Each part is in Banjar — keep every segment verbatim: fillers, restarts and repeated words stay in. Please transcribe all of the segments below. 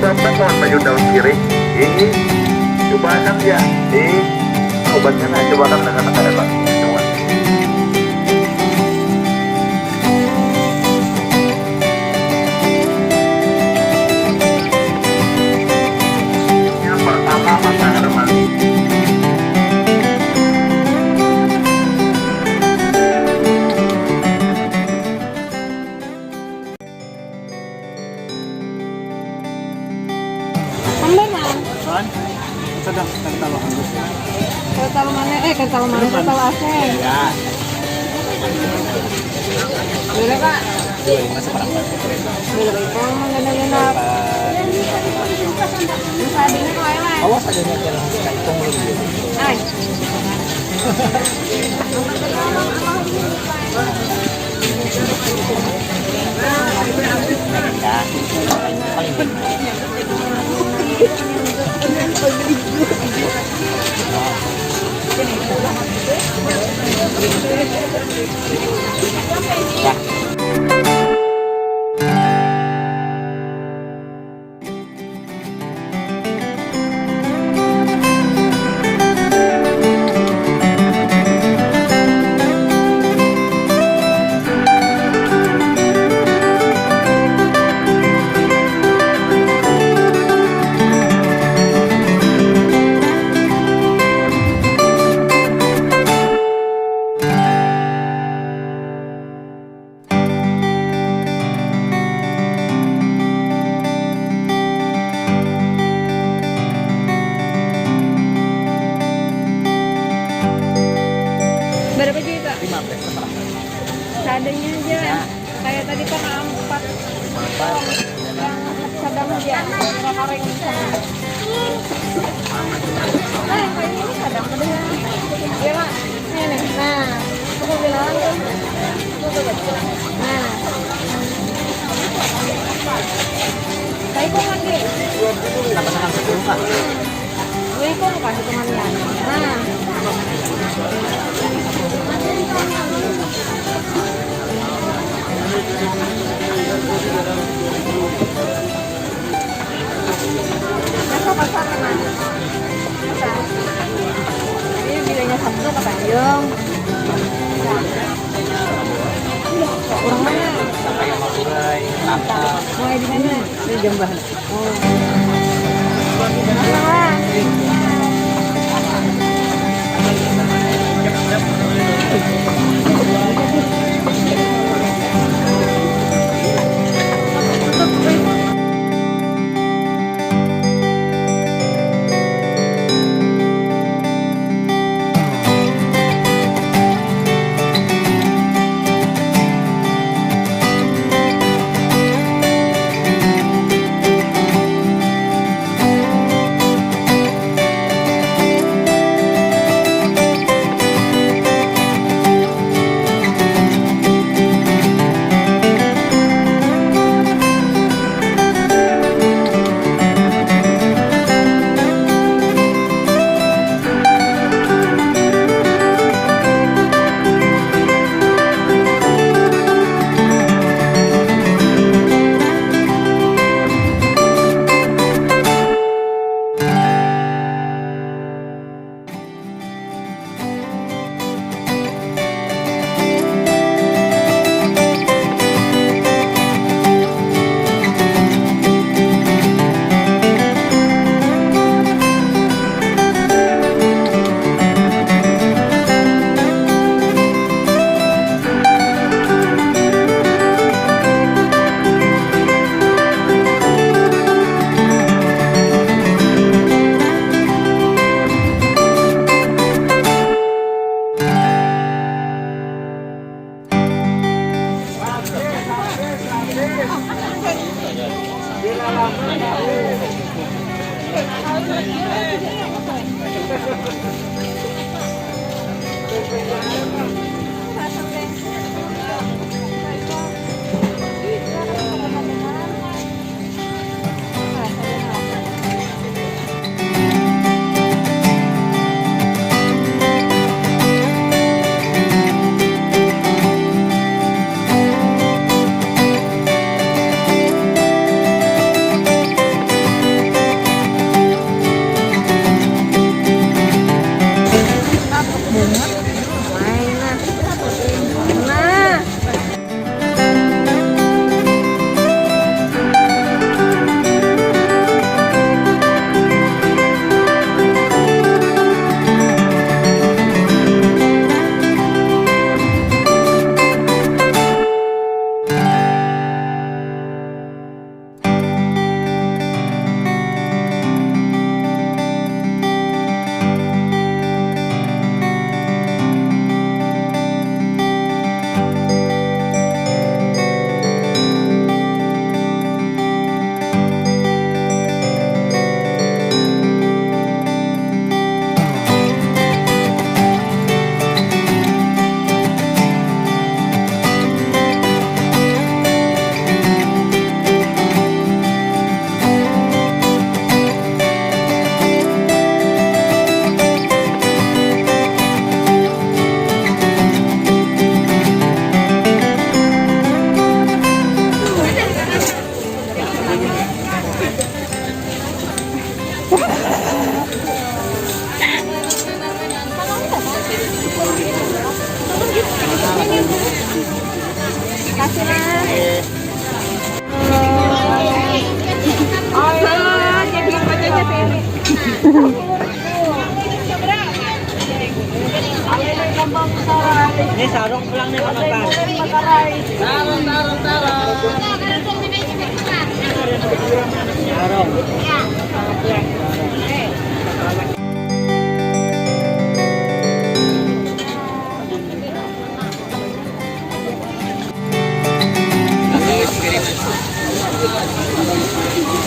Coba kawan baju daun sirih. Ini. Coba kan ya. Ini. Obatnya nah. Coba kan dengan ada Pak. Coba. Yang pertama mata ada mati. Sambar nah. Kan? Sedang kental halus. Kental mana? Eh, kental mana? Kental asem. Ya. Boleh, Pak? Boleh, Pak. Boleh, Pak. Mau genap-genap. Bisa adanya kok, ya, Mas? Awas adanya jalan sekali. Tunggu dulu. Ay. Berapa juta? Lima belas setengah. Seadanya aja. Ya. Kayak tadi kan empat. Lima empat. Yang sedang aja. Kira-kira yang di sana. Nah, yang kayak ini sedang padahal. Iya, Mak. Ini nih. Nah, aku bilang tuh. Tuh, tuh, tuh. Nah. Saya kok mandi? Kita pasangkan sepuluh, Kak. Wih, kok lupa hitungannya? Nah. Biasa pasar kan? Biasa. Ini bilangnya satu ke Tanjung. Orang mana? Mulai di mana? Ini Jember.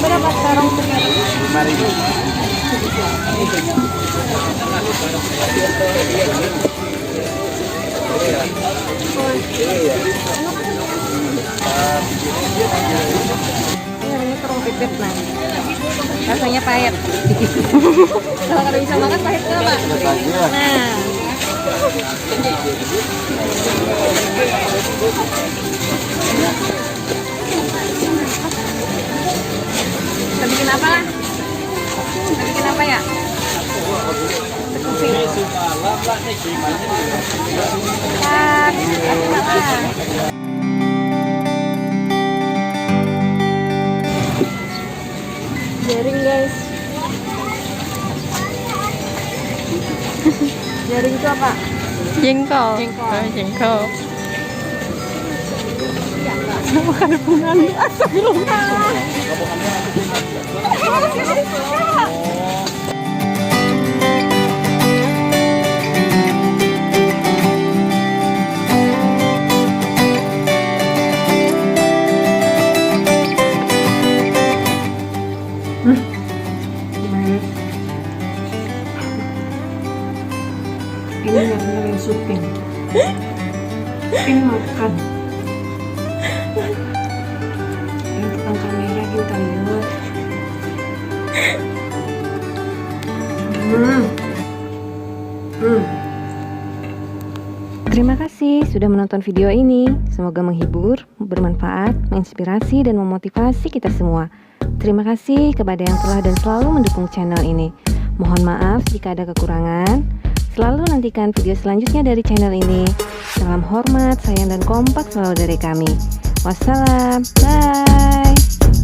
Berapa sekarang? Lima ribu. Ini terong pipit, nah. Rasanya pahit. Kalau kada bisa makan, pahit tuh, Pak. Nah. Kita bikin apa lah? Kita bikin apa ya? Jaring, guys. Jaring itu apa? Jengkol. Jengkol. Oh, jengkol. Kenapa kada pungan? Astagfirullah. Hmm. Manis. Ini namanya syuting. Ini makan. Ini tukang kamera kita lihat. Hmm. Hmm. Terima kasih sudah menonton video ini. Semoga menghibur, bermanfaat, menginspirasi, dan memotivasi kita semua. Terima kasih kepada yang telah dan selalu mendukung channel ini. Mohon maaf jika ada kekurangan. Selalu nantikan video selanjutnya dari channel ini. Salam hormat, sayang, dan kompak selalu dari kami. Wassalam. Bye.